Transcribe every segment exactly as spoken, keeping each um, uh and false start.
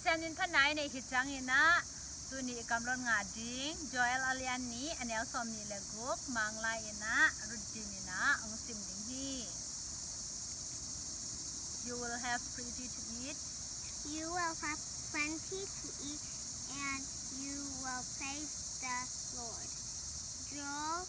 Sianginn phatna i neih khit ciangin ah, tuni i kamlot ngah ding Joel a lian nih, a neu sawmnih le guk, Manglai in ah, Ruth Dim in ah hong sim ding hi. You will have plenty to eat. You will have plenty to eat, and you will praise the Lord. Joel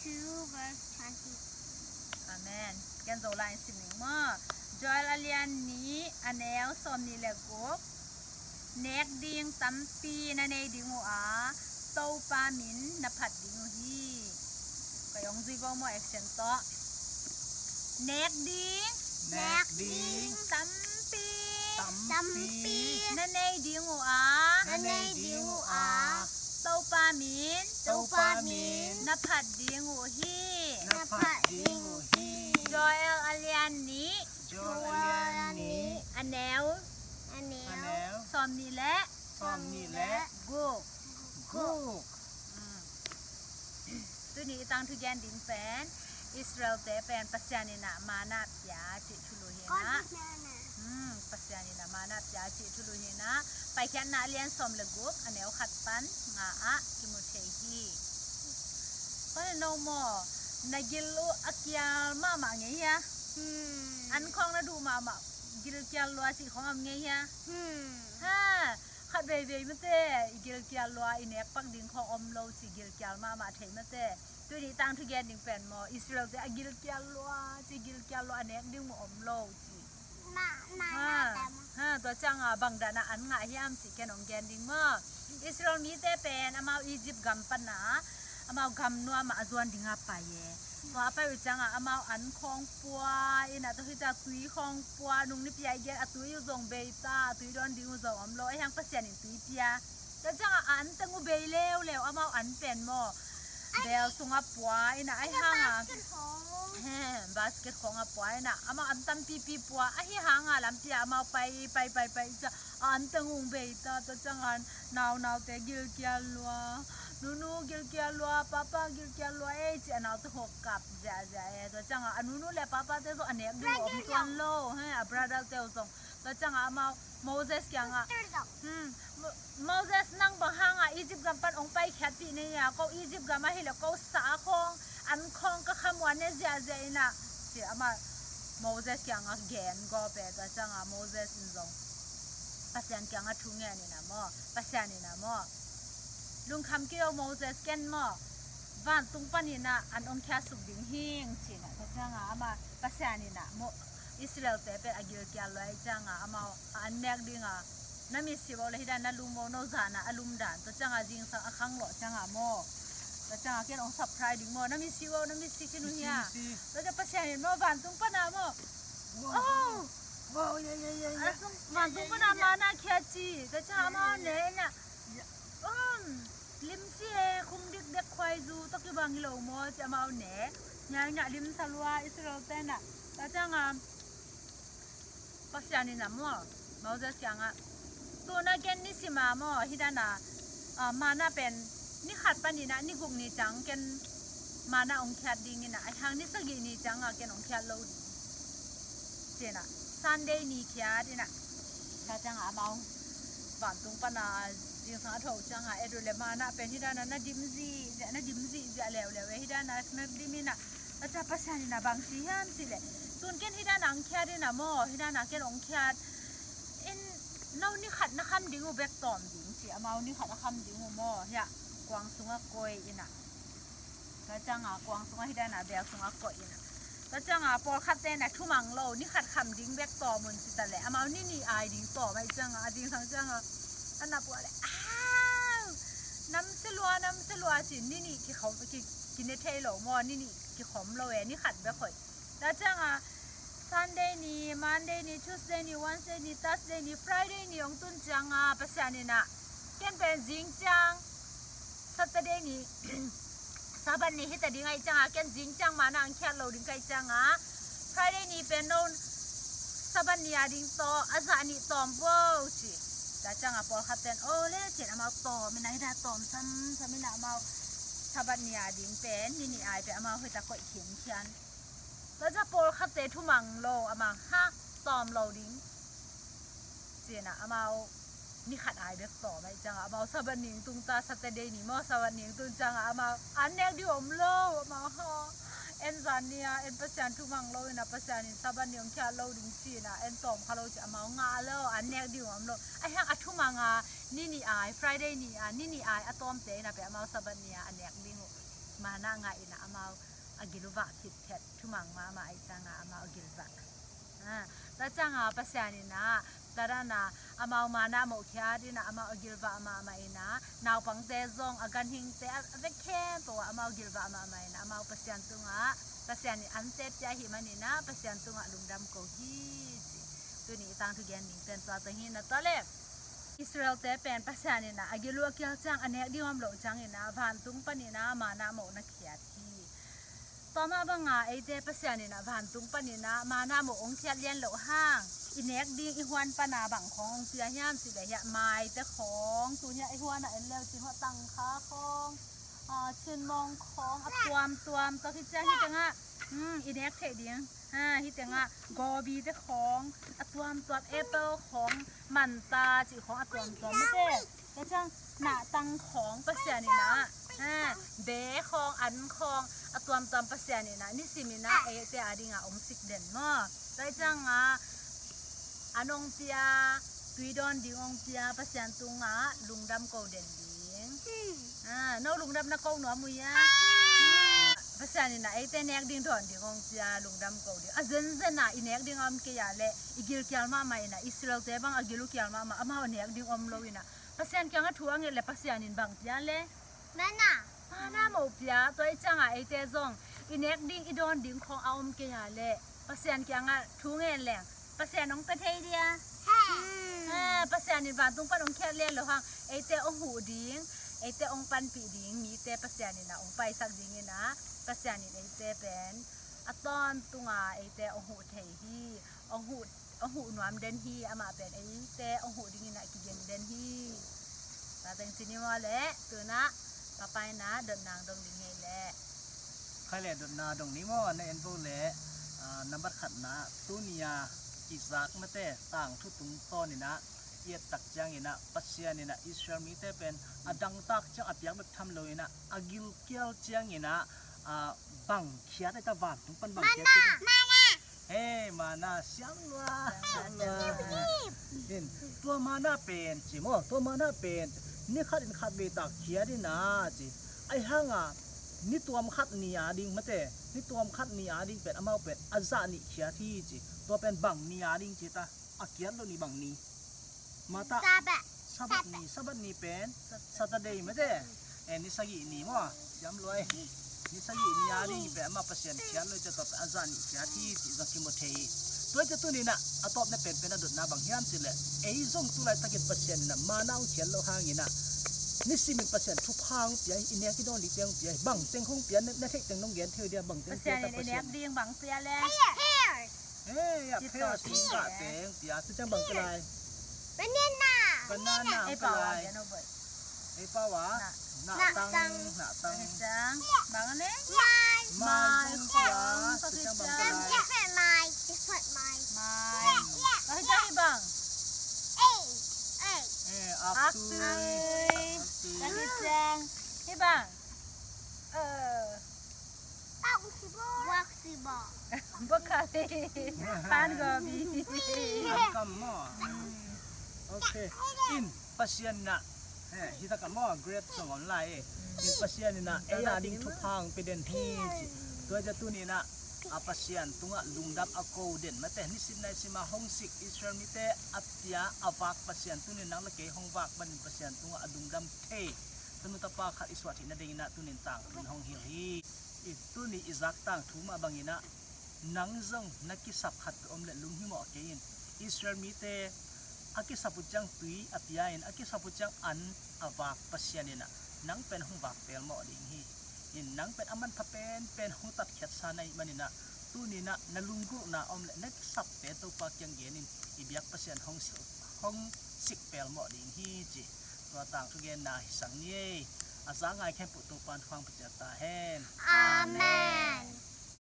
two verse twenty. Amen. Ken Zo la in sim ning maw. Joel a lian nih, a neu sawmnih le guk. Nek ding tampi na nei ding uh a, Topa min na phat ding uh hi. Ka yong zui bo maw, action tawh. Nek ding. Nek ding. Tampi. Tampi. Na nei ding uh a. Na nei ding uh a. Topa min. Topa min. Na phat ding uh hi. Na phat ding uh hi. Joel a lian nih. Joel a lian nih. A neu. A neu. Sawmnih le. Sawmnih le. Guk. Guk. Mm. Tuni i tangthu gen ding pen, Israel-te pen Pasian in ah manna pia cih thulu hi na. Hmm, Pasian in ah manna pia cih thulu hi na. Paikhiatna a lian sawm le guk, a neu khat pan nga ah kimu thei hi. Koi no maw, na gil uh a kial mahmah ngei hia? Hmm. An khawng na duh mahmah, gilkial lua cih khawng om ngei hia? Hmm. Ha, khat veivei mate, i gilkial lua, i nek pak ding khawng om lo ci, gilkial mahmah thei mate. Tuni tangthu gen ding pen maw, Israel-te a gilkial lua ci, gilkial lua a nek ding maw om lo ci. Ha, tua ciangah bang dan ah an ngah hiam ci ken hong gen ding maw. Israel mite pen amau Egypt gam pan a, amau gam nuam ah a zuan ding a pai e. Tua a pai uh ciangah amau an khawng pua in ah, tua hi ciang tui khawng pua, nung nipi a i gen a tui uh zong bei ta, a tui dawn ding uh zong om lo, ahi hang Pasian in tui pia. Tua ciangah a an teng uh bei leuleu, amau an pen maw, bel sungah pua in ah, ahi hangah, he, basket khawngah pua in ah, amau an tampipi pua, ahi hangah lampi ah amau pai, pai, pai, pai ciang a an teng uh bei ta, tua ciangah naunaute gilkial lua, nunu gilkial lua, papa gilkial lua ei ci, a naute hawk kap ziahziah e. Tua ciangah a nunu le papate zong a nek ding uh om tuan lo, he, a brother-te uh zong. Tua ciangah amau Moses kiangah, hmm, Mo-, Moses, nang bang hangah Egypt gam pan hong paikhiatpih na hia, ko Egypt gam ahih leh ko sa khawng, an khawng ka kham uh a ne ziahziah in ah, ci amah Moses kiangah gen gawp e. Tua ciangah Moses in zong Pasian kiangah thu ngen in ah maw, Pasian in ah maw, lungkham kei o Moses, ken maw vantung panin ah an hong khiatsuk ding hing ci in ah. Tua ciangah amah Pasian in ah maw, Israel-te pen a gilkial lua ahih ciangah amau a an nek ding a, na mitsi uh leh hi dan, na lum uh, no zan a a lum dan. Tua ciangah zingsang a khang lawh ciangah maw, tua ciangah ken hong surprise ding maw, na mitsi uh, na mitsi khin uh hia? Tua ciang Pasian in maw vantung pan a maw, oh, vantung pan a manna khia ci. Tua ciangah amau ne in ah, um, limsi e, khum dikdek khuaizu tawh kibang hi lo maw ci amau ne. Nya in ah limsa lua Israel-te in ah. Tua ciangah Pasian in ah maw, Moses kiangah, tu-in ah ken nisim a maw, hi dan a, ah, manna pen ni khat panin ah ni guk ni ciang ken manna hong khiat ding in ah, ahi hang ni sagih ni ciangah ken hong khiat lo ding ci in ah, Sunday ni khiat in ah. Tua ciangah amau vantung pan a zingsang a tho ciangah et uh leh manna pen hi dan a na dim zihziah, na dim zihziah leuleu e, hi dan a na dim in ah. Tua ciang Pasian in ah bang ci hiam cih leh, tu-in ken hi dan a hong khiat in ah maw, hi dan a ken hong khiat in, no ni khat na kham ding uh bek tawm ding ci, amau ni khat a kham ding uh maw, hiah kuang sungah koih in ah. Tua ciangah kuang sungah hi dan a bel sungah koih in ah. Tua ciangah pawlkhatte in ah thumang lo, ni khat kham ding bek tawm un ci ta leh, amau ni nih ai ding tawm ahih ciangah, a zingsang ciangah a na puah leh, au, namsia lua, namsia lua ci, ni nih kikhom, ki, kine thei lo maw, ni nih kikhom lo e, ni khat bek hoih. Tua ciangah Sunday ni, Monday ni, Tuesday ni, Wednesday ni, Thursday ni, Friday ni hong tun ciangah Pasian in ah, ken pen zing ciang Saturday ni, Sabbath ni hi ta ding ahih ciangah, ken zing ciang manna hong khiat lo ding ka hih ciangah, Friday ni pen no Sabbath ni a ding tawh a zah nih tawm vo ci. Tua ciangah pawlkhatte in, aw le ci in amau tawm in ah, hi dan a tawm samsam in ah amau Sabbath ni a ding pen ni nih ai pen amau hi ta koih khinkhian. Tua ciang pawlkhatte thumang lo, amau ha tawm lo ding. Cinah amau ni khat ai bek tawm ahih ciangah amau Sabbath ni tung ta, Saturday ni maw, Sabbath ni tung ciangah amau an nek ding om lo. Amau ha, en zan ni-a en Pasian thumang lo inah Pasian in Sabbath ni hong khiat lo ding cinah en tawm kha lo ci, amau ngah lo, an nek ding om lo. Ahi hang a thumang a ni nih ai, Friday ni a ni nih ai a tawmte inah pen amau Sabbath ni a a nek ding uh manna ngah inah amau a gil uh vah khit phet, thumang mahmah ahih ciangah amau a gil vah. Tua ciangah Pasian inah tua dan a amau manna mawh khiat inah amau a gil vah mahmah inah naupangte zong a ganhingte a vek khempeuh ah amau gil vah mahmah inah amau Pasian tungah Pasian in ante pia ahih man inah Pasian tungah lungdam ko hi ci. Tuni i tangthu gen ding pen tua teng hi na. Tua leh Israel-te pen Pasian inah a gil uh a kial ciang a nek ding om loh ciang inah vantung pan inah manna mawh na khiat hi. Tua mah banga eite Pasian inah vantung pan inah manna mawh hong khiat lian loh hang i nek ding i huan pana bang khawng hong pia hiam cih leh hiah maite khawng, tun hiah i huan ah en leu cin huah tangkha khawng, ah, cinmawng khawng a tuamtuam, tua hi ciang hi tengah, hmm, i nek theih ding. Ha, hi tengah gawbite khawng a tuamtuam, apple khawng, manta cih khawng a tuamtuam mate. Tua ciang nahtang khawng Pasian inah, ha, be khawng, an khawng a tuamtuam Pasian inah nisim inah eite a dingah hong sik den maw. Tua ciangah an hong pia, tui dawn ding hong pia Pasian tungah lungdam ko den ding. Ah, no lungdam na ko nuam uh hia? Pasian inah eite nek ding dawn ding hong pia, lungdam ko ding. A zenzen ah i nek ding a om kei a leh i gil kial mahmah inah Israel-te bang a gil uh kial mahmah, amau a nek ding om lo inah Pasian kiangah thu a nget leh Pasian in bang pia leh manna, manna mawh pia. Tua ahih ciangah eite zong i nek ding i dawn ding khawng a om kei a leh Pasian kiangah thu ngen leng Pasian hong pia thei dia. Ha, Pasian in vantung pan hong khiat lian loh hang eite hong huh ding, eite hong panpih ding mite Pasian inah hong paisak ding inah Pasian in eite pen a tawntunga eite hong huh thei hi. Hong huh, hong huh nuam den hi. Amah pen eite hong huh ding inah kiging den hi. Tua teng ci ni maw leh, tunah Papa inah dotna dong ding hi leh. Khai leh dotna dong ni maw, na en bo leh, ah, nambat khatna, tuni-a i zak mate tangthu tungtawn inah i et tak ciang inah Pasian inah Israel mite pen a dangtak ciang a piak bek tham lo inah a gilkial ciang inah, ah, bang khiat ai ta, vantung pan bang khiat ai ta. Manna. He, manna, siam lua, siam lua. Tua manna pen ci maw, tua manna pen ni khat in khat vei tak khiat inah ci. Ahi hanga ni tuam khat ni a ding mate, ni tuam khat ni a ding pen amau pen a zah nih khiat hi ci. Tua pen bang ni a ding ci ta, a kiat lo ni bang ni. Mata. Sabbath. Sabbath ni, Sabbath ni pen Saturday mate. Eh, ni sagih ni maw. Siam lua. Ni sagih ni a ding pen amah Pasian khiat lo ci, tua pen a zah nih khiat hi ci zong kimu thei hi. Tua ci tuni inah a tawpna penpen a dotna bang hiam cih leh, ei zong tu laitakin Pasian inah manna hong khiat loh hang inah nisim in Pasian thupha hong pia hi, i nek i dawn dingte hong pia hi. Bang teng hong pia, na, na theih teng nong gen thei uh dia, bang teng Pasian in i nek ding bang pia leh. Pears. Hei, a pears, singkah teng pia, tu ciang bang pia lai. Banana. Banana pia lai. Ei pau a, nahtang, nahtang. Bang a ne? Mai. Mai khong, tu ciang bang pia lai. Different mai, different mai. Mai. Bang hi ciang hi bang. Ei, ei. Eh, aktui. Aktui. Bang hi ciang hi bang. Eh. Boxy ball. Boxy ball. Broccoli. Pan gobi. Kam maw. Okay. In Pasian inah, eh, hi ta ka maw, grape song on lai, eh. In Pasian inah ei a ding thupha hong pia den hi ci. Tua ci tuni inah a Pasian tungah lungdam a ko den mate, nisim naisim a hong sik Israel mite a pia a vak Pasian, tuni nang le kei hong vak manin Pasian tungah a lungdam thei tanu tapa khat i suah theih nading inah tuni in tangthu in hong hilh hi. I tuni i zak tangthu mah bang inah nang zong na kisap khat peuh om leh lunghimawh kei in. Israel mite a kisap uh ciang tui a pia in, a kisap uh ciang an a vak Pasian inah nang pen hong vak pelmawh ding hi. In nang pen a manpha penpen hong tatkhiatsa na hih man inah tuni inah na lunggulhna om leh na kisapte Topa kiang gen in, i biak Pasian hong sik, hong sik pelmawh ding hi ci. Tua tangthu genna hi sang ni ei. A za ngai khempeuh Topa in thupha hong pia ciat ta hen. Amen.